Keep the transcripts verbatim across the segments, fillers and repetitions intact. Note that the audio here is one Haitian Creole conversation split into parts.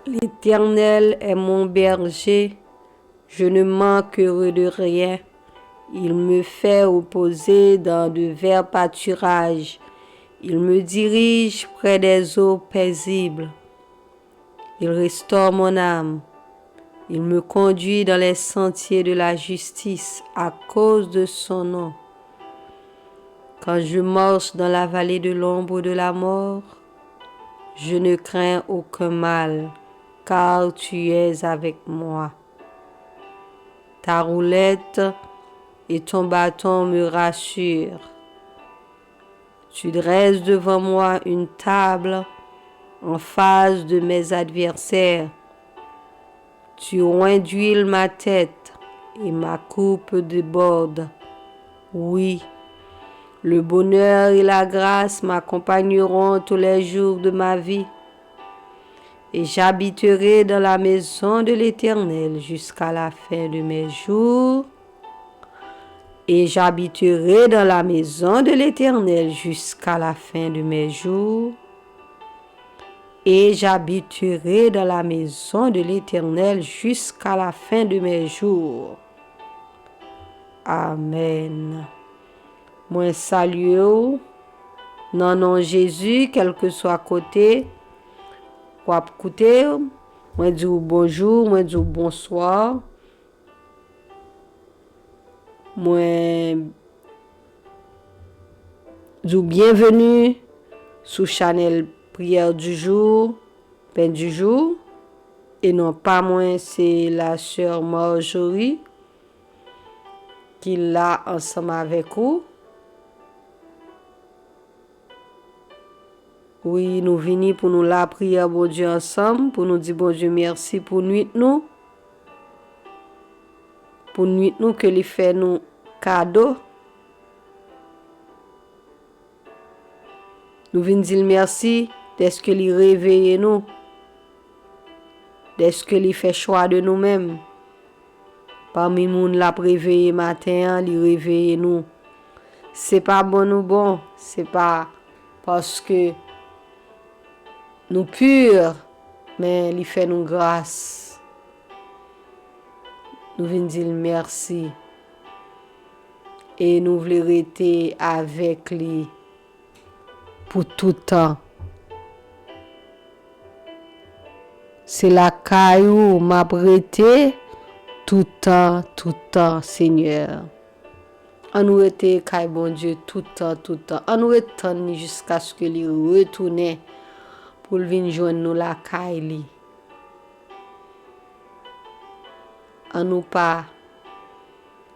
L'Éternel est mon berger, je ne manquerai de rien. Il me fait reposer dans de verts pâturages. Il me dirige près des eaux paisibles. Il restaure mon âme. Il me conduit dans les sentiers de la justice à cause de son nom. Quand je marche dans la vallée de l'ombre de la mort, je ne crains aucun mal, car tu es avec moi. Ta roulette et ton bâton me rassurent. Tu dresses devant moi une table en face de mes adversaires. Tu oints d'huile ma tête et ma coupe déborde. Oui, le bonheur et la grâce m'accompagneront tous les jours de ma vie, et j'habiterai dans la maison de l'Éternel jusqu'à la fin de mes jours. Et j'habiterai dans la maison de l'Éternel jusqu'à la fin de mes jours. Et j'habiterai dans la maison de l'Éternel jusqu'à la fin de mes jours. Amen. Mwen salye w nan non Jezi, kèlkeswa kote w ap koute. Mwen di w bonjou, mwen di w bonswa. Mwen di w byenveni sou chanèl Prière du jour, Pain du jour. E non pa mwen, se la sè Marjorie ki la ansanm avèk ou. Wi, nou vini pou nou lapriyè Bondye ansanm, pou nou di Bondye mèsi pou nwit nou, pou nwit nou ke li fè nou kado. Nou vin di l mèsi dèske li reveye nou, dèske li fè chwa de nou menm. Pami moun l ap reveye maten an, li reveye nou. Se pa bon nou bon, se pa paske nou pi, men li fè nou gras. Nou vin di l mèsi. E nou vle rete avèk li pou tout tan. Se lakay ou m ap rete tout tan, tout tan, Senyè. Ann nou rete kay Bondye tout tan, tout tan. Ann nou ret tann li jiskaske li retounen pou l vin jwenn nou lakay li. Ann nou pa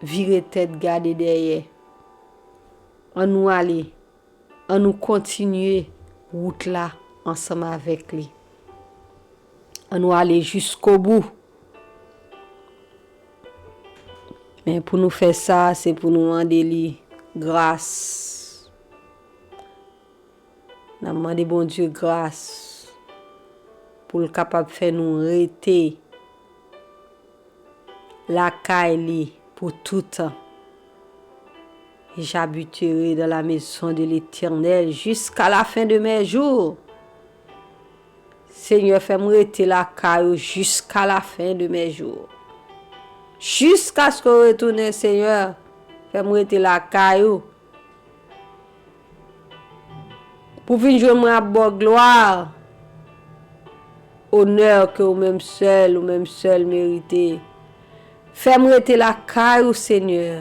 vire tèt gade dèyè. Ann nou ale. Ann nou kontinye wout la ansanm avèk li. Ann nou ale jiskobou. Men pou nou fè sa, se pou nou mande li gras. N ap mande Bondye gras pou l kapab fè nou rete lakay li pou tout tan. J'habiterai dans la maison de l'Éternel jusqu'à la fin de mes jours. Senyè, fè m rete lakay ou jusqu'à la fin de mes jours. Jiskaske w retounen, Senyè, fè m rete lakay ou. Pou vin jwenn mwen ap ba w glwa, onè ke ou menm sèl, ou menm sèl merite. Fè m rete lakay ou, Senyè.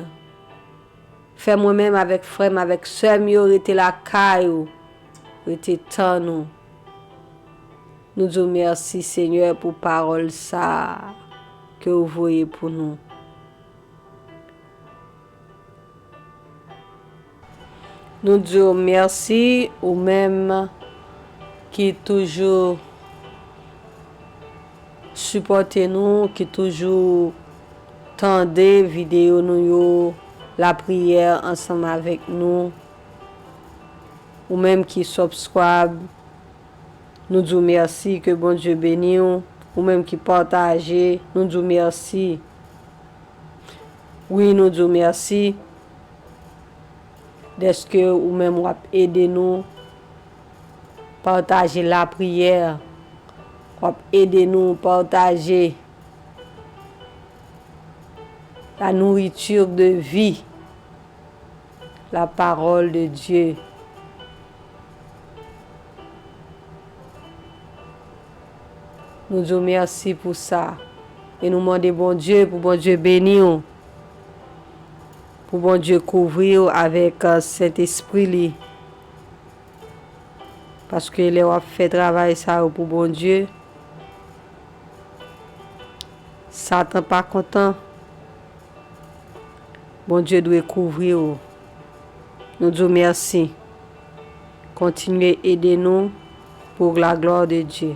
Fè mwen menm avèk frè m, avèk sè m yo rete lakay ou, rete tann ou. Nou di w mèsi, Senyè, pou pawòl sa a ke ou voye pou nou. Nou di w mèsi, ou menm ki toujou sipòte nou, ki toujou tande videyo nou yo, lapriyè ansanm avèk nou, ou menm ki subscribe, nou di w mèsi, ke Bondye beni w, ou menm ki pataje, nou di w mèsi. Wi, nou di w mèsi dèske ou menm w ap ede nou pataje lapriyè W ap ede nou pataje la nourriture de vie, la parole de Dieu. Nou di w mèsi pou sa. E nou mande Bondye pou Bondye beni w, pou Bondye kouvri w avèk, euh, Sentespri li. Paske lè w ap fè travay sa yo pou Bondye, Satan pa kontan. Bondye dwe kouvri w. Nou di w mèsi. Kontinye ede nou pour la gloire de Dieu.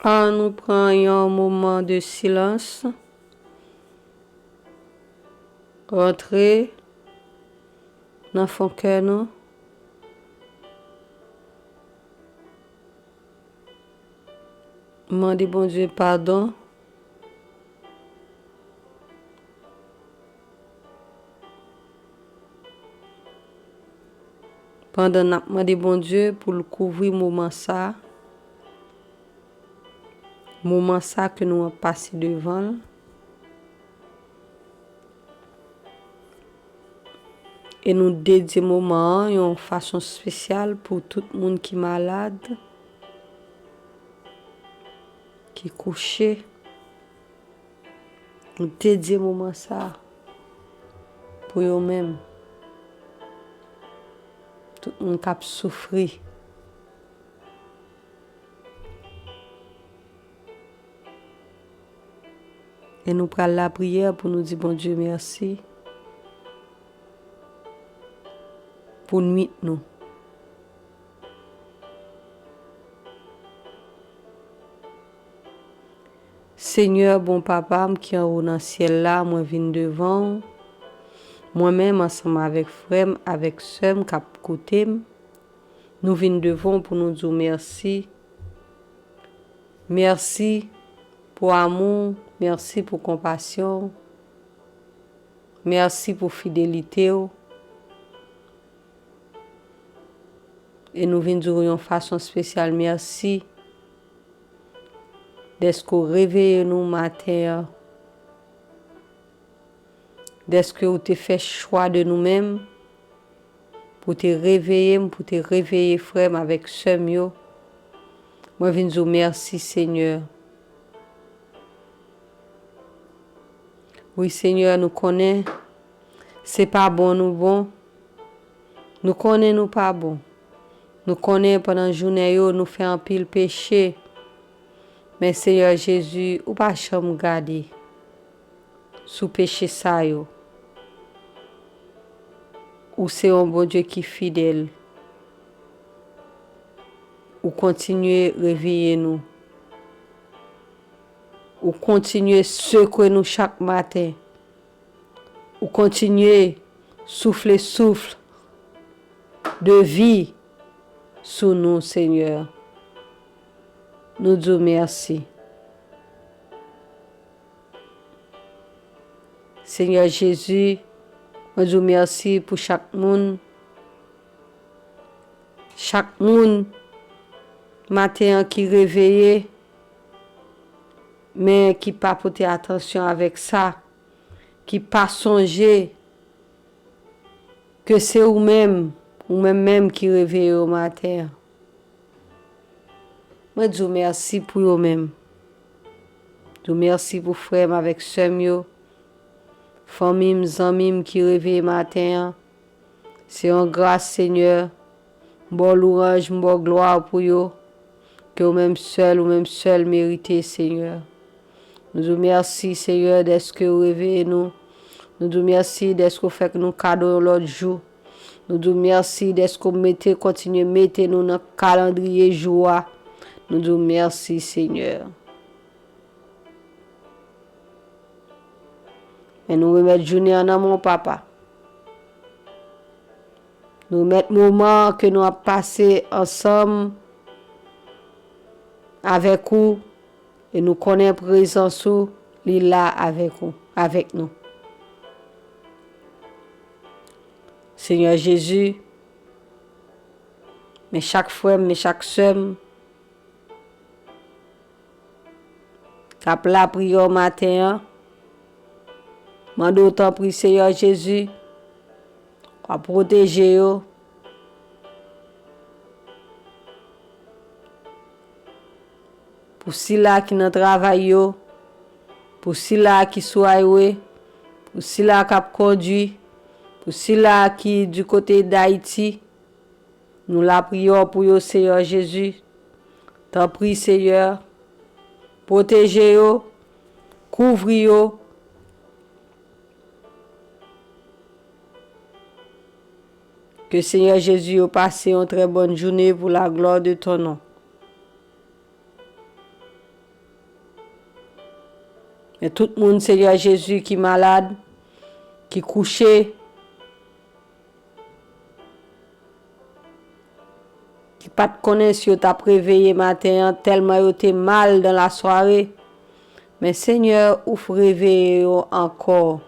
An nou pran yon moman de silans. Rantre nan fon kè nou. Mande Bondye padon. Pandan n ap mande Bondye pou l kouvri moman sa a, moman sa a ke nou ap pase devan l, e nou dedye moman an yon fason espesyal pou tout moun ki malad, ki kouche. Nou dedye moman sa a pou yo menm. Tout moun k ap soufri. E nou pral lapriyè pou nou di Bondye mèsi pou nwit nou. Senyè, bon Papa m ki anwo nan syèl la, mwen vin devan w. Mwen menm, ansanm avèk frè m, avèk sè m k ap koute m, nou vin devan w pou nou di w mèsi. Mèsi pou amou w, mèsi pou konpasyon w, mèsi pou fidelite w. E nou vin di w yon fason espesyal mèsi dèske w reveye nou maten an, dèske w te fè chwa de nou menm pou w te reveye m, pou w te reveye frè m avèk sè m yo. Mwen vin di w mèsi, Senyè. Wi, Senyè, nou konnen se pa bon nou bon. Nou konnen nou pa bon. Nou konnen pandan jounen yo, nou fè anpil peche. Men, Senyè Jezi, ou pa janm gade sou peche sa yo. Ou se yon Bondye ki fidèl. Ou kontinye reveye nou. Ou kontinye sekwe nou chak maten. Ou kontinye soufle souf de vi sou nou, Senyè. Nou di w mèsi. Senyè Jezi, mwen di w mèsi pou chak moun. Chak moun, maten an, ki reveye, men ki pa pote atansyon avèk sa, ki pa sonje ke se ou menm, ou menm menm ki reveye yo maten an. Mwen di w mèsi pou yo menm. Di w mèsi pou frè m avèk sè m yo, fanmi m, zanmi m ki reveye maten an. Se yon gras, Senyè. M ba w louwanj, m ba w glwa pou yo, ke ou menm sèl, ou menm sèl merite, Senyè. Nou di w mèsi, Senyè, dèske ou reveye nou Nou di w mèsi dèske w fè nou kado yon lòt jou. Nou di w mèsi dèske w mete, kontinye mete nou nan kalandriye jou a. Nou di w mèsi, Senyè. Men nou remèt jounen an nan men w, Papa. Nou remèt moman ke nou ap pase ansanm avèk ou, e nou konnen prezans ou, li la avèk ou, avèk nou. Senyè Jezi, men chak frè m, men chak sè m, k ap lapriyè w maten an, mande w tanpri, Senyè Jezi, w a pwoteje yo. Pou sila ki nan travay yo, pou sila ki sou highway, pou sila k ap kondwi, pou sila ki di kote Dayiti, nou lapriyè w pou yo, Senyè Jezi. Tanpri, Senyè, pwoteje yo, kouvri yo. Ke Senyè Jezi yo pase yon trè bòn jounen pou la glwa de ton non. Men tout moun, Senyè Jezi, ki malad, ki kouche, ki pa t konnen si yo t ap reveye maten an, tèlman yo te mal dan lasware. Men Senyè, ou reveye yo ankò.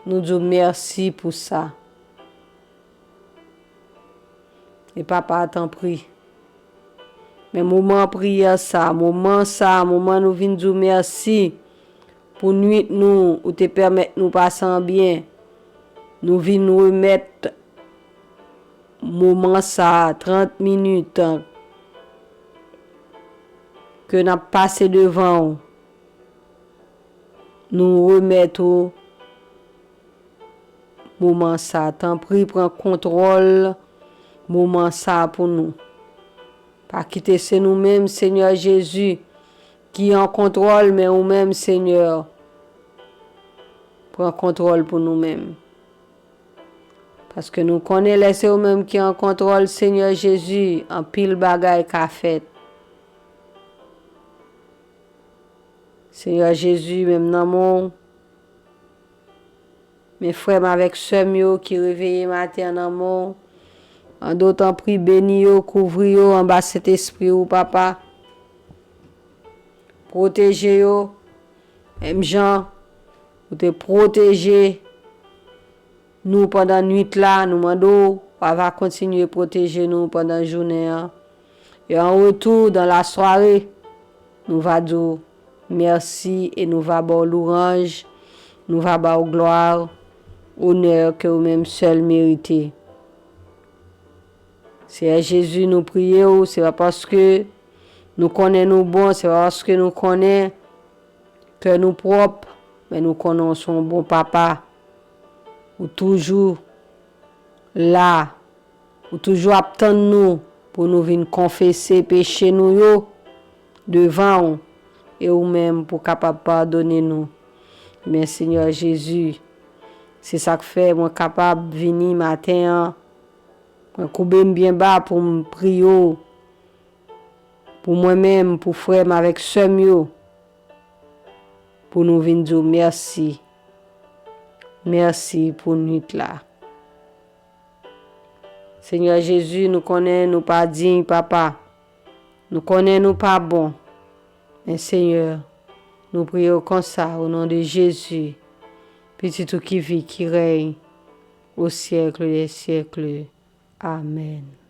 Nou di w mèsi pou sa. E Papa, tanpri, men moman priyè sa, moman sa, moman nou vin di w mèsi pou nwit nou, ou te pèmèt nou pase an byen. Nou vin remèt moman sa, trant minit, ke n ap pase devan w. Nou remèt ou moman sa. Tanpri, pran kontwòl moman sa pou nou. Pa kite se nou menm, Senyè Jezi, ki an kontwòl, men ou menm, Senyè, pran kontwòl pou nou menm. Paske nou konnen lè se ou menm ki an kontwòl, Senyè Jezi, anpil bagay ka fèt. Senyè Jezi, men m nan men w. Men frè m avèk sè m yo ki reveye maten an nan men w. Mande w tanpri beni yo, kouvri yo anba Sentespri ou, Papa. Pwoteje yo, menm jan ou te pwoteje nou pandan nwit la, nou mande w, w a va kontinye pwoteje nou pandan jounen an. E an retou, dan lasware, nou va di w mèsi e nou va ba w louwanj, nou va ba w glwa, onè ke ou menm sèl merite. Seyè Jezi, nou priye w, se pa paske nou konnen nou bon, se pa paske nou konnen kè nou pwòp, men nou konnen w se yon bon papa. Ou toujou la. Ou toujou ap tann nou pou nou vin konfese peche nou yo devan w, e ou menm pou kapab padone nou. Men Senyè Jezi, se sa k fè mwen kapab vini maten an. Mwen koube m byen ba pou m priye w, pou mwen menm, pou frè m avèk sè m yo, pou nou vin di w mèsi. Mèsi pou nwit la. Senyè Jezi, nou konnen nou pa diy, Papa. Nou konnen nou pa bon. Men Senyè, nou priye w konsa, o non de Jezi, Pitit ou ki viv, ki rèy, o syèk dè syèk. Amèn.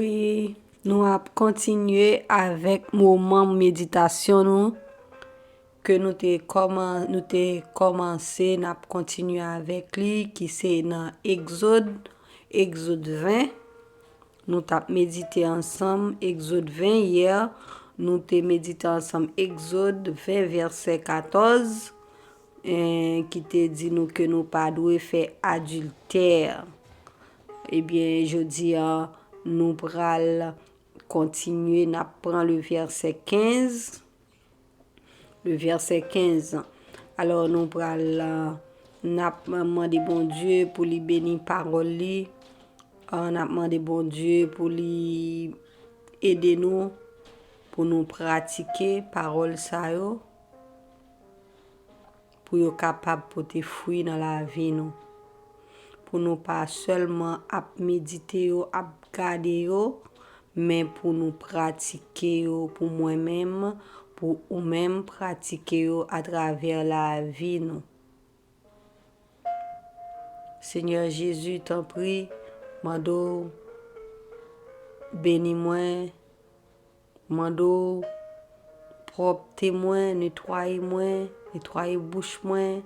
E nou ap kontinye avèk moman meditasyon nou ke nou te kòman-, nou te kòmanse, n ap kontinye avèk li, ki se nan Egzòd, Egzòd ven. Nou t ap medite ansanm Egzòd ven yè. Nou te medite ansanm Egzòd ven, vèsè katòz, eh, ki te di nou ke nou pa dwe fè adiltè. Ebyen, jodi a, nou pral kontinye, n ap pran le vèsè kenz. Le vèsè kenz. Alò, nou pral, euh, n ap mande Bondye pou li beni pawòl li. Euh, n ap mande Bondye pou li ede nou, pou nou pratike pawòl sa yo, pou yo kapab pote fwi nan lavi nou. Pou nou pa sèlman ap medite yo, ap gade yo, men pou nou pratike yo, pou mwen menm, pou ou menm, pratike yo atravè lavi nou. Senyè Jezi, tanpri, mande w beni mwen, mande w pwòpte mwen, netwaye mwen, netwaye bouch mwen,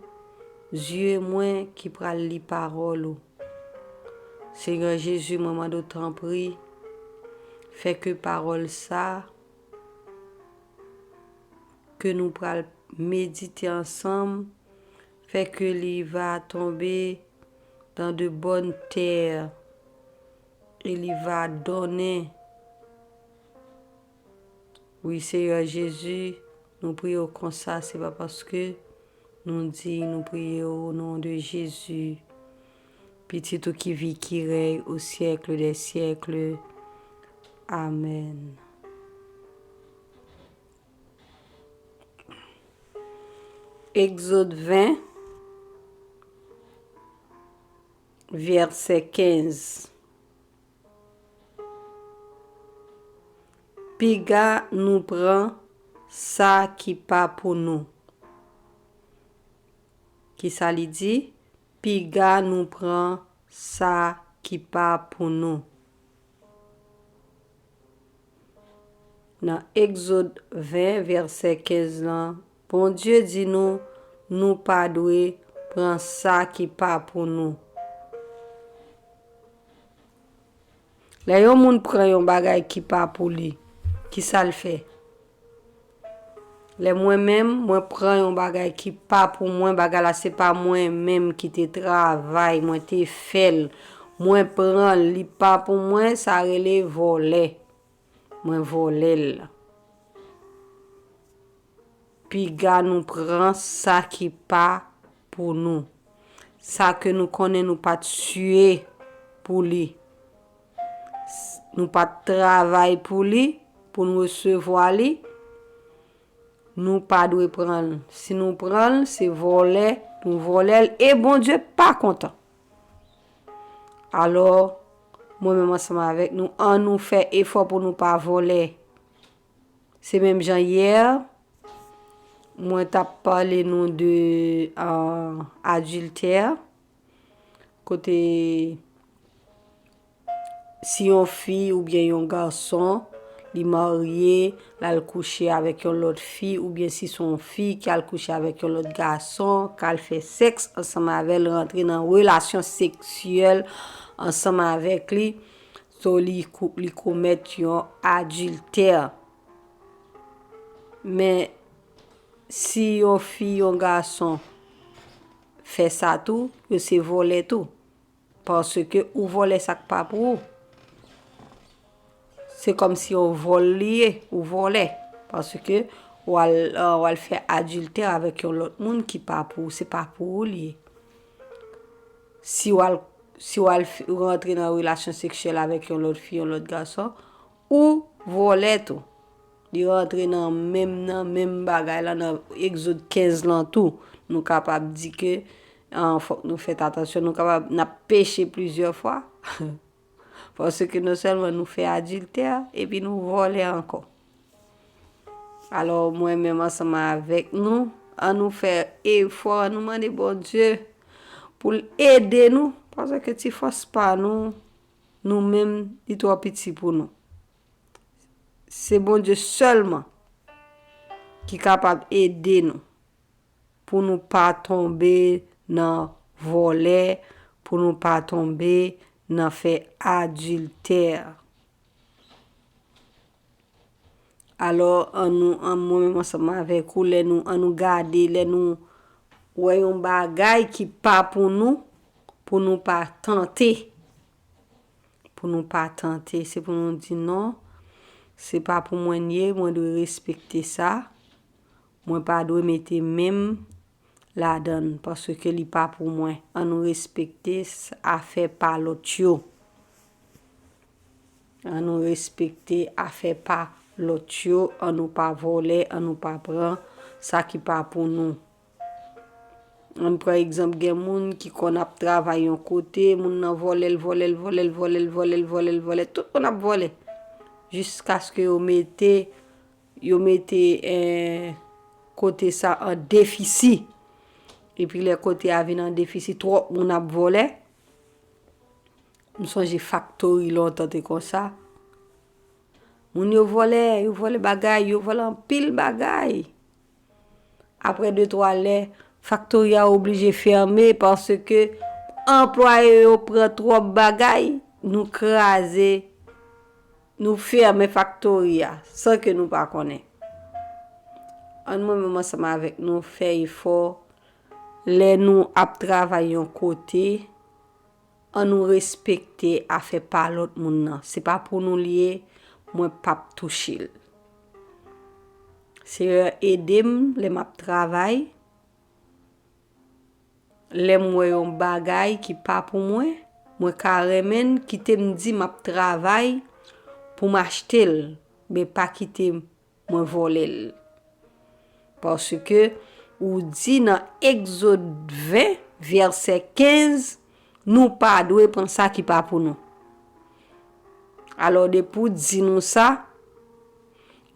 zye mwen ki pral li pawòl ou. Senyè Jezi, mwen mande w tanpri, fè ke pawòl sa ke nou pral medite ansanm, fè ke li va tonbe dans de bonnes terres, e li va donnen. Wi, Senyè Jezi, nou priye w konsa, se pa paske nou di, nou priye w o non de Jezi, Pitit ou ki viv, ki rèy o syèk dè syèk. Amèn. Egzòd ven, vèsè kenz. Piga nou pran sa ki pa pou nou. Kisa li di? Piga nou pran sa ki pa pou nou. Nan Egzòd ven, vèsè kenz lan, Bondye di nou, nou pa dwe pran sa ki pa pou nou. Lè yon moun pran yon bagay ki pa pou li, kisa l fè? Lè mwen menm, mwen pran yon bagay ki pa pou mwen, bagay la se pa mwen menm ki te travay, mwen te fè l, mwen pran l, li pa pou mwen, sa rele vòlè. Mwen vòlè l. Piga nou pran sa ki pa pou nou. Sa ke nou konnen nou pa t siye pou li. S-, nou pa t travay pou li, pou nou resevwa li. Nou pa dwe pran l. Si nou pran l, se vòlè, nou vòlè l, e Bondye pa kontan. Alò, mwen menm ansanm avèk nou, ann nou fè efò pou nou pa vòlè. Se menm jan yè, mwen t ap pale nou de, euh, adiltè, kote si yon fi oubyen yon gason, li marye, l al kouche avèk yon lòt fi, oubyen si se yon fi ki al kouche avèk yon lòt gason, k al fè sèks ansanm avè l, rantre nan relasyon seksyèl ansanm avèk li, so li kou-, li komèt yon adiltè. Men, si yon fi, yon gason fè sa tou, yo se vòlè tou. Paske ou vòlè sa k pa pou ou. Se kòmsi yon vòl li ye, ou vòlè. Paske w al, euh, w al fè adiltè avèk yon lòt moun ki pa pou ou, se pa pou ou li ye. Si w al, si w al f-, rantre nan relasyon seksyèl avèk yon lòt fi, yon lòt gason, ou vòlè tou. Li rantre nan menm, nan menm bagay la, nan Egzòd kenz lan tou. Nou kapab di ke, ah, fòk nou fè atansyon, nou kapab, n ap peche plizyè fwa. Paske non sèlman nou fè adiltè, epi nou vòlè ankò. Alò, mwen menm ansanm avèk nou, ann nou fè efò, ann nou mande Bondye pou l ede nou, paske ti fòs pa nou, Nou menm, li twò piti pou nou. Se Bondye sèlman ki kapab ede nou pou nou pa tonbe nan vòlè, pou nou pa tonbe nan fè adiltè. Alò, ann nou, ann, mwen menm ansanm avèk ou, lè nou, ann nou gade, lè nou wè yon bagay ki pa pou nou, pou nou pa tante. Pou nou pa tante, se pou nou di non, se pa pou mwen l ye, mwen dwe respekte sa. Mwen pa dwe mete men m ladan l, paske li pa pou mwen. Ann nou respekte s-, afè pa lòt yo. Ann nou respekte afè pa lòt yo, ann nou pa vòlè, ann nou pa pran sa ki pa pou nou. Ann pran egzanp, gen moun ki konn ap travay yon kote, moun nan vòlè l, vòlè l, vòlè l, vòlè l, vòlè l, vòlè l, vòlè, tout moun ap vòlè. Jiskaske yo mete, yo mete, eh, kote sa an defisi. Epi lè kote a vin an defisi, twòp moun ap vòlè. M sonje faktori lontan te konsa. Moun yo vòlè, yo vòlè bagay, yo vòlè anpil bagay. Apre de twa lè, faktori a oblije fèmen paske anplwaye yo pran twòp bagay, nou kraze, nou fèmen faktori a san ke nou pa konnen. Ann mwen menm ansanm avèk nou fè efò lè nou ap travay yon kote, ann nou respekte afè pa lòt moun nan. Se pa pou nou l ye, mwen p ap touche l. Seyè, ede m lè m ap travay. Lè m wè yon bagay ki pa pou mwen, mwen ka renmen l, kite m di m ap travay pou m achte l, men pa kite mwen vòlè l. Paske ou di nan Egzòd ven, vèsè kenz, nou pa dwe pran sa ki pa pou nou. Alò, depi w di nou sa,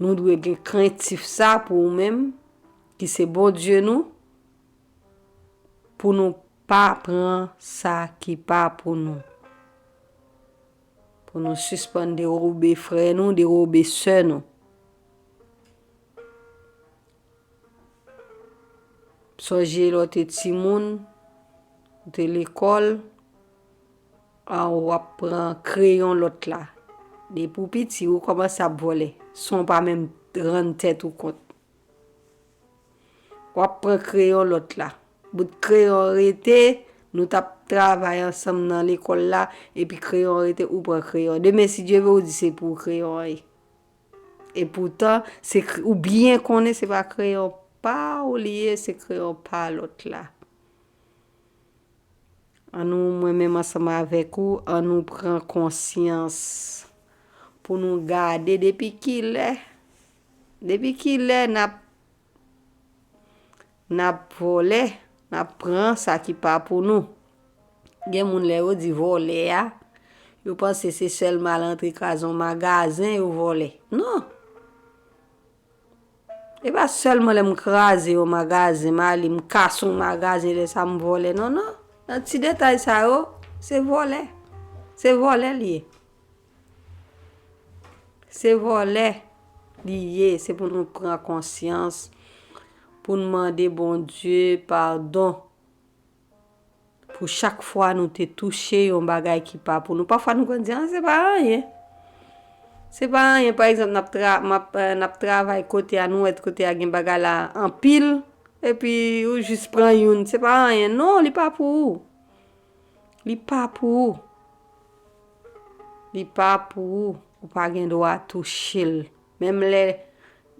nou dwe gen krentif sa pou ou menm, ki se Bondye nou, pou nou pa pran sa ki pa pou nou. Pou nou sispann dewobe frè nou, dewobe sè nou. Sonje lè w te timoun, ou te lekòl, a, w ap pran kreyon lòt la. Depi w piti, ou kòmanse ap vòlè, san w pa menm rann tèt ou kont. W ap pran kreyon lòt la. Bout kreyon rete, nou t ap travay ansanm nan lekòl la, epi kreyon rete, ou pran kreyon. Demen, si Dye vle, ou di se pou ou kreyon an ye. Epoutan, se kre-, ou byen konnen se pa kreyon pa ou li ye, se kreyon pa lòt la. Ann nou, mwen menm ansanm avèk ou, ann nou pran konsyans pou nou gade depi kilè, depi kilè n ap, n ap vòlè, n ap pran sa ki pa pou nou. Gen moun lè yo di vòlè a, yo panse se sèlman al antre kraze yon magazen yo vòlè. Non! E pa sèlman lè m kraze yon magazen, m ale, m kase yon magazen, lè sa m vòlè. Non, non. Nan ti detay sa yo, se vòlè. Se vòlè li ye. Se vòlè li ye. Se pou nou pran konsyans, pou n mande Bondye padon. Pou chak fwa nou te touche yon bagay ki pa pou nou. Pafwa nou konn di, "Ah, se pa anyen. Se pa anyen." Pa egzanp, n ap tra-, m ap, eh, n ap travay kote a, nou wè kote a gen bagay la anpil, epi ou jis pran youn. Se pa anyen. Non, li pa pou ou. Li pa pou ou. Li pa pou ou. Ou pa gen dwa touche l. Menm lè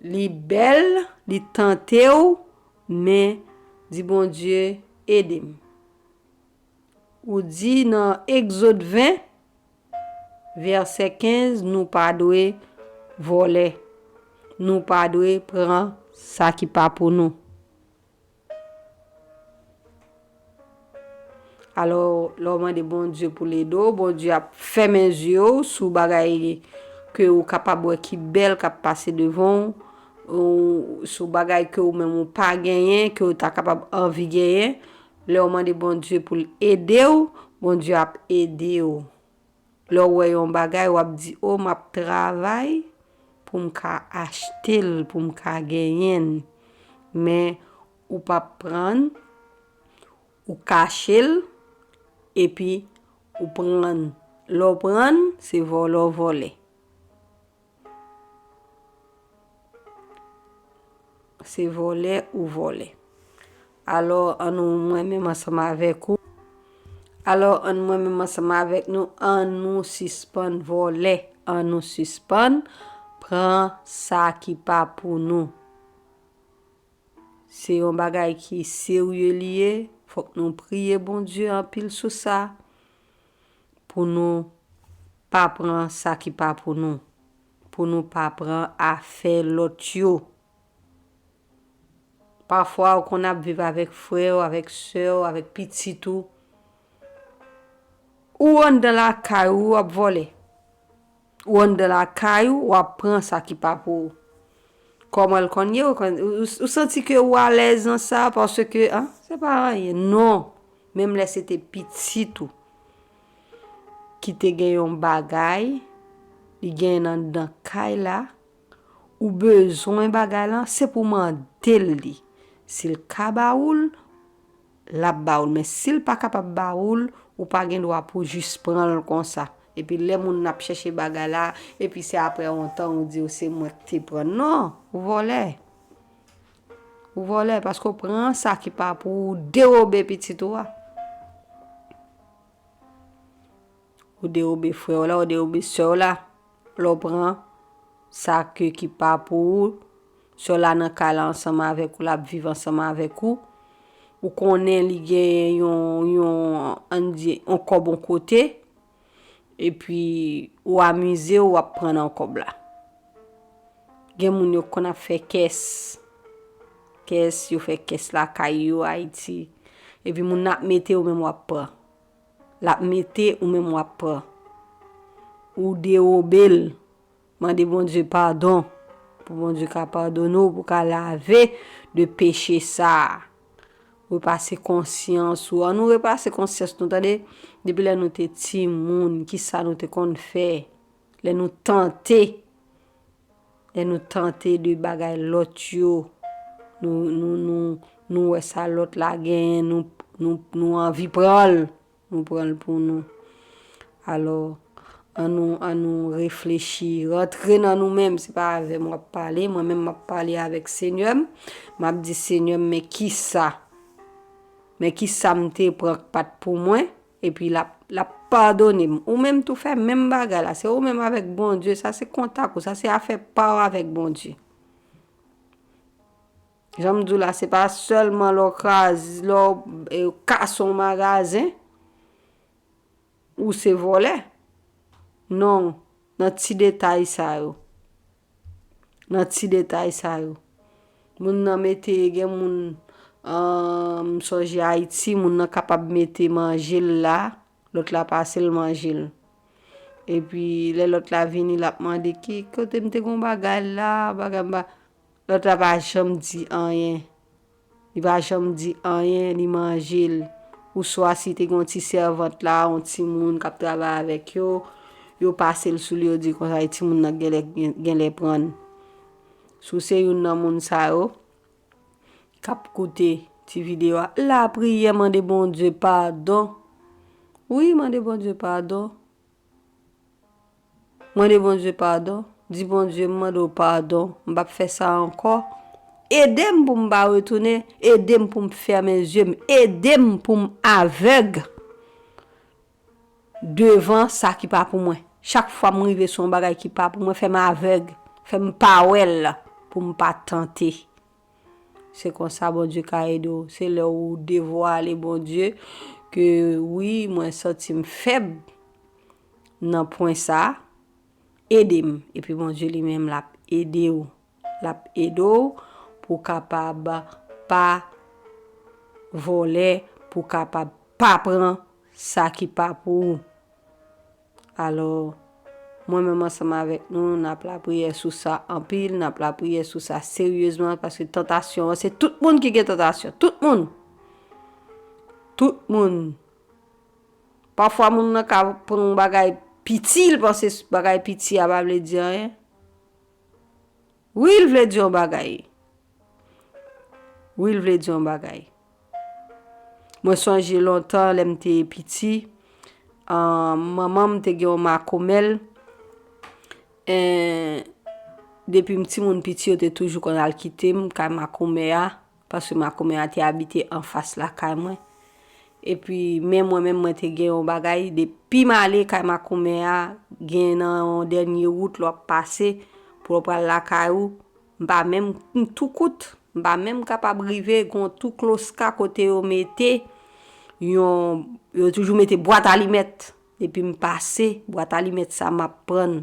li bèl, li tante w, men di, "Bondye, ede m." Ou di nan Egzòd ven, vèsè kenz, nou pa dwe vòlè. Nou pa dwe pran sa ki pa pou nou. Alò, lè w mande Bondye pou l ede w, Bondye ap fèmen zye w sou bagay ke ou kapab wè ki bèl k ap pase devan w, ou sou bagay ke ou menm ou pa genyen, ke ou ta kapab anvi genyen. Lè w mande Bondye pou l ede w, Bondye ap ede w. Lè w wè yon bagay, w ap di, "O, m ap travay pou m ka achte l, pou m ka genyen l." Men, ou p ap pran l, ou kache l, epi ou pran l. Lè w pran l, se vòlè w vòlè. Se vòlè ou vòlè. Alò, ann mwen menm ansanm avèk ou. Alò, ann mwen menm ansanm avèk nou, ann nou sispann vòlè, ann nou sispann pran sa ki pa pou nou. Se yon bagay ki serye li ye. Fòk nou priye Bondye anpil sou sa, pou nou pa pran sa ki pa pou nou, pou nou pa pran afè lòt yo. Pafwa, ou konn ap viv avèk frè w, avèk sè w, avèk pitit ou. Ou anndan lakay ou, w ap vòlè. Ou anndan lakay ou, w ap pran sa ki pa pou ou. Kòman l konn ye? Ou konn, ou, ou, ou santi ke ou alèz nan sa, paske, an, se pa anyen. Non. Menm lè se te pitit ou ki te gen yon bagay, li gen anndan kay la, ou bezwen bagay lan, se pou mande l li. Si l ka ba ou l, l ap ba ou l. Men si l pa kapab ba ou l, ou pa gen dwa pou jis pran l konsa. Epi lè moun nan ap chèche bagay la, epi se apre yon tan ou di yo se mwen ki te pran l. Non, ou vòlè. Ou vòlè paske w pran sa ki pa pou ou, ou dewobe pitit ou a. Ou dewobe frè w la, ou dewobe sè w la. Lè w pran sa ke ki pa pou ou, sè w la nan kay la ansanm avèk ou, l ap viv ansanm avèk ou. Ou konnen li gen yon, yon, ann di, yon kòb yon kote, epi ou amize w, w ap pran nan kòb la. Gen moun yo konn ap fè kès. Kès, yo fè kès lakay yo Ayiti. Epi moun nan ap mete, ou menm w ap pran. L ap mete, ou menm w ap pran. Ou dewobe l. Mande Bondye padon. Pou Bondye ka padone w, pou ka lave de peche sa a. Repase konsyans ou. Ann nou repase konsyans nou, tande. Depi lè nou te timoun, kisa nou te konn fè? Lè nou tante, lè nou tante de bagay lòt yo, nou, nou, nou, nou wè sa lòt la genyen, nou, nou, nou anvi pran l, nou pran l pou nou. Alò, ann nou, ann nou reflechi, rantre nan nou menm, se pa avè m w ap pale, mwen menm m ap pale avèk Senyè m, m ap di, Senyè m, men kisa? Men kisa m te pran k pa t pou mwen? Epi l ap, l ap padone m. Ou menm tou fè menm bagay la. Se ou menm avèk Bondye. Sa se kontak ou. Sa se afè pa w avèk Bondye. Jan m di w la, se pa sèlman lè w kraze, lè w, e, kase yon magazen, ou se vòlè. Non, nan ti detay sa yo. Nan ti detay sa yo. Moun nan mete, gen moun, an, m sonje Ayiti, moun nan kapab mete manje l la, lòt la pase l manje l. Epi, lè lòt la vini, l ap mande, "Ki kote m te gon bagay la, bagay m pa," lòt la pa janm di anyen. Li pa janm di anyen, li manje l. Oswa si te gen yon ti sèvant la, yon timoun k ap travay avèk yo, yo pase l sou li, yo di konsa, e timoun nan genlè, genlè pran l. Si w se youn nan moun sa yo k ap koute ti videyo a, lapriyè, mande Bondye padon. Wi, mande Bondye padon. Mande Bondye padon. Di, "Bondye, m mande w padon. M p ap fè sa ankò. Ede m pou m pa retounen. Ede m pou m fèmen zye m. Ede m pou m avèg devan sa ki pa pou mwen. Chak fwa m rive sou yon bagay ki pa pou mwen, fè m avèg. Fè m pa wè l pou m pa tante." Se konsa Bondye ka ede w. Se lè ou devwale Bondye ke, "Wi, mwen santi m fèb nan pwen sa a. Ede m." Epi Bondye li menm l ap ede w. L ap ede w pou w kapab pa vòlè, pou w kapab pa pran sa ki pa pou ou. Alò, mwen menm ansanm avèk nou, n ap lapriyè sou sa anpil, n ap lapriyè sou sa seryezman, paske tantasyon an, se tout moun ki gen tantasyon. Tout moun. Tout moun. Pafwa, moun nan ka pran yon bagay piti, l panse bagay piti a pa vle di anyen. Wi, l vle di yon bagay. Wi, l vle di yon bagay. Mwen sonje lontan, lè m te piti, ah, manman m te gen yon makomè l. Eh, depi m timoun piti, yo te toujou konn al kite m kay makomè a, paske makomè a te abite anfas lakay mwen. Epi, men mwen menm, mwen te gen yon bagay, depi m ale kay makomè a, gen nan yon dènye wout lè w ap pase, pou w pral lakay ou, m pa menm, m tou kout, m pa menm kapab rive, gen yon tou kloska kote yo mete, yon, yo toujou mete bwat alimèt. Depi m pase, bwat alimèt sa, m ap pran l.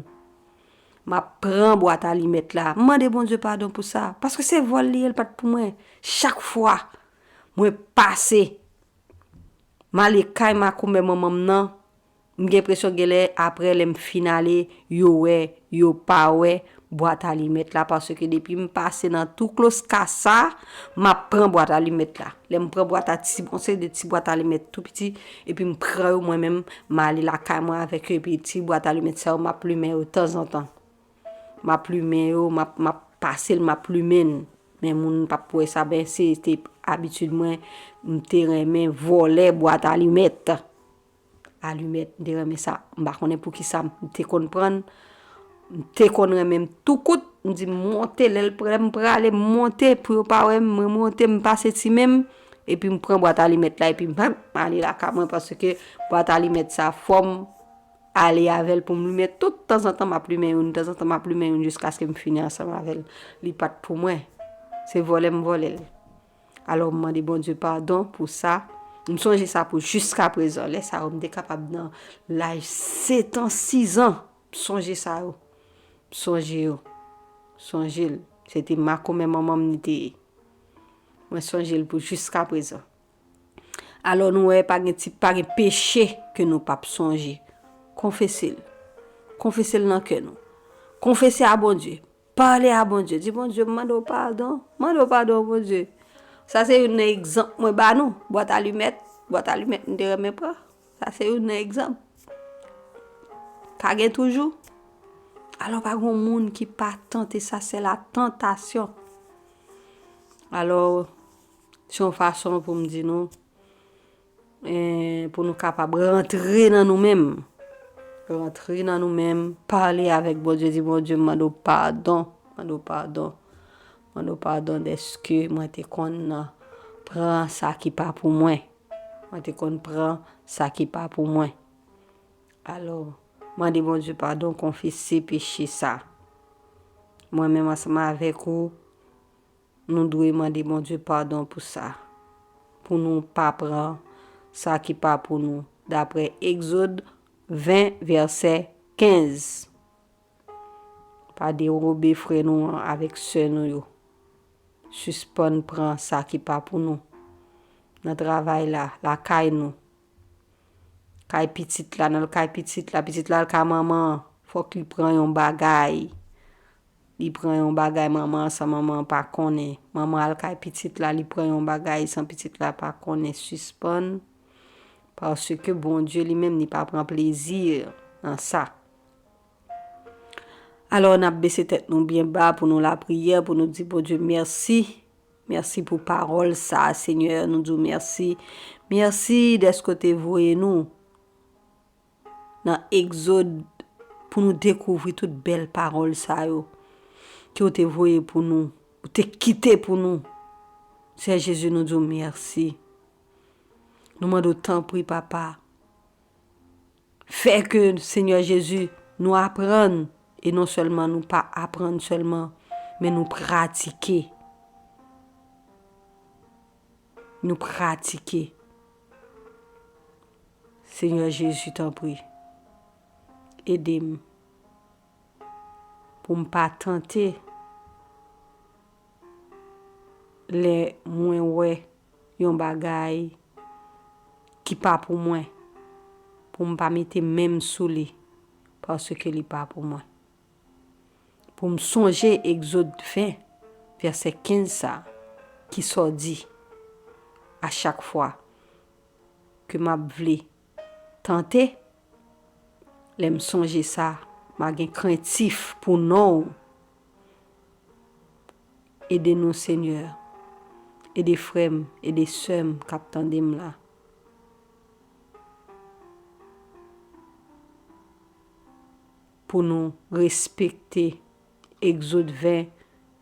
M ap pran bwat alimèt la. M mande Bondye padon pou sa. Paske se vòl li ye, l pa t pou mwen. Chak fwa mwen pase, m ale kay makomè manman m nan, m gen enpresyon genlè apre lè m fin ale, yo wè, yo pa wè bwat alimèt la, paske depi m pase nan tou kloska sa, m ap pran bwat alimèt la. Lè m pran bwat a, ti, yon seri de ti bwat alimèt tou piti, epi m pran yo mwen menm, m ale lakay mwen avèk yo, epi ti bwat alimèt sa yo, m ap limen yo tanzantan. M ap limen yo, m ap, m ap pase l, m ap limen l. Men moun p ap wè sa, men se te abitid mwen, m te renmen vòlè bwat alimèt. Alimèt, m te renmen sa. M pa konnen poukisa m te konn pran l. M te konn renmen m tou kout. M di m monte, lè l pre-, lè m prale, m monte pou yo pa wè m, mwen monte, m pase ti men m, epi m pran bwat alimèt la, epi m, m ale lakay mwen, paske bwat alimèt sa fò m ale avè l pou m limen. Tout tanzantan, m ap limen youn, tanzantan, m ap limen youn jiskaske m fini ansanm avè l. Li pa t pou mwen. Se vòlè m vòlè l. Alò, m mande Bondye padon pou sa. M sonje sa pou jiskaprezan. Lè sa yo, m te kapab nan laj sèt an, sis an. M sonje sa yo. M sonje yo. Sonje l. Se te makomè manman m li te ye. Mwen sonje l pou jiskaprezan. Alò, nou wè, pa gen ti, pa gen peche ke nou p ap sonje. Konfese l. Konfese l nan kè nou. Konfese a Bondye. Pale a Bondye. Di, "Bondye, m mande w padon. Mande w padon, Bondye." Sa se youn nan egzanp mwen ba nou. Bwat alimèt. Bwat alimèt m te renmen pran. Sa se youn nan egzanp. Pa gen toujou. Alò, pa gen moun ki pa tante, sa se la tantasyon. Alò, se yon fason pou m di nou, eh, pou nou kapab rantre nan nou menm. Rantre nan nou menm, pale avèk Bondye, di, "Bondye, m mande w padon, mande w padon, mande w padon dèske mwen te konn pran sa ki pa pou mwen. Mwen te konn pran sa ki pa pou mwen." Alò, mande Bondye padon, konfese peche sa. Mwen menm ansanm avèk ou, nou dwe mande Bondye padon pou sa, pou nou pa pran sa ki pa pou nou, daprè Egzòd ven, vèsè kenz. Pa dewobe frè nou an avèk sè nou yo. Sispann pran sa ki pa pou nou. Nan travay la, lakay nou. Kay pitit la, nan kay pitit la, pitit la al kay manman an, fòk li pran yon bagay. Li pran yon bagay manman an san manman an pa konnen. Manman al kay pitit la, li pran yon bagay san pitit la pa konnen. Sispann, paske Bondye li menm, li pa pran plezi nan sa. Alò, n ap bese tèt nou byen ba pou nou lapriyè, pou nou di Bondye mèsi. Mèsi pou pawòl sa, Senyè, nou di w mèsi. Mèsi dèske w te voye nou nan Egzòd pou nou dekouvri tout bèl pawòl sa yo ke w te voye pou nou, ou te kite pou nou. Sè Jezi, nou di w mèsi. Nou mande w tanpri, Papa, fè ke, Senyè Jezi, nou aprann, e non sèlman nou pa aprann sèlman, men nou pratike. Nou pratike. Senyè Jezi, tanpri, ede m pou m pa tante lè mwen wè yon bagay ki pa pou mwen, pou m pa mete men m sou li, paske li pa pou mwen. Pou m sonje Egzòd ven, vèsè kenz sa, ki sa w di, a chak fwa ke m ap vle tante, Lè m sonje sa, m a gen krentif pou non w. Ede nou, Senyè. Ede frè m, ede sè m k ap tande m la. Pou nou respekte Egzòd ven,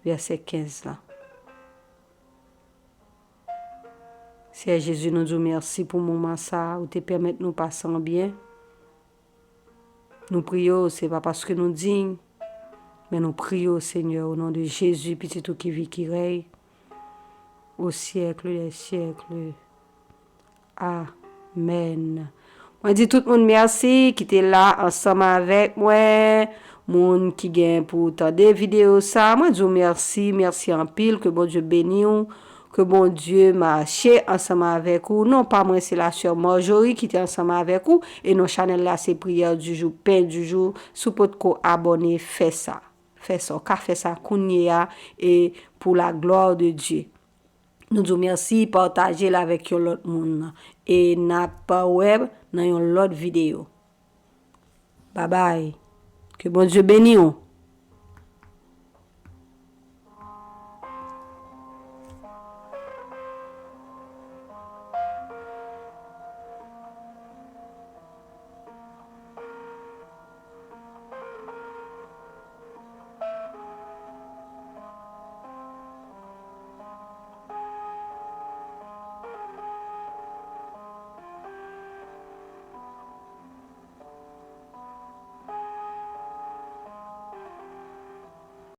vèsè kenz la. Seyè Jezi, nou di w mèsi pou moman sa a, ou te pèmèt nou pase an byen. Nou priye w, se pa paske nou diy, men nou priye w, Senyè, o non de Jezi, Pitit ou ki viv, ki rèy, o syèk dè syèk. Amèn. Mwen di tout moun mèsi ki te la ansanm avèk mwen. Moun ki gen pou tande videyo sa, mwen di w mèsi, mèsi anpil, ke Bondye beni w, ke Bondye mache ansanm avèk ou. Non pa mwen, se la sè Marjorie ki te ansanm avèk ou, e non chanèl la se Priyè di jou, Pen di jou. Si w potko abòne, fè sa. Fè sa, w ka fè sa kounye a, e pour la gloire de Dieu. Nou di w mèsi, pataje l avèk yon lòt moun. E n ap wè nan yon lòt videyo. Babay. Ke Bondye beni w.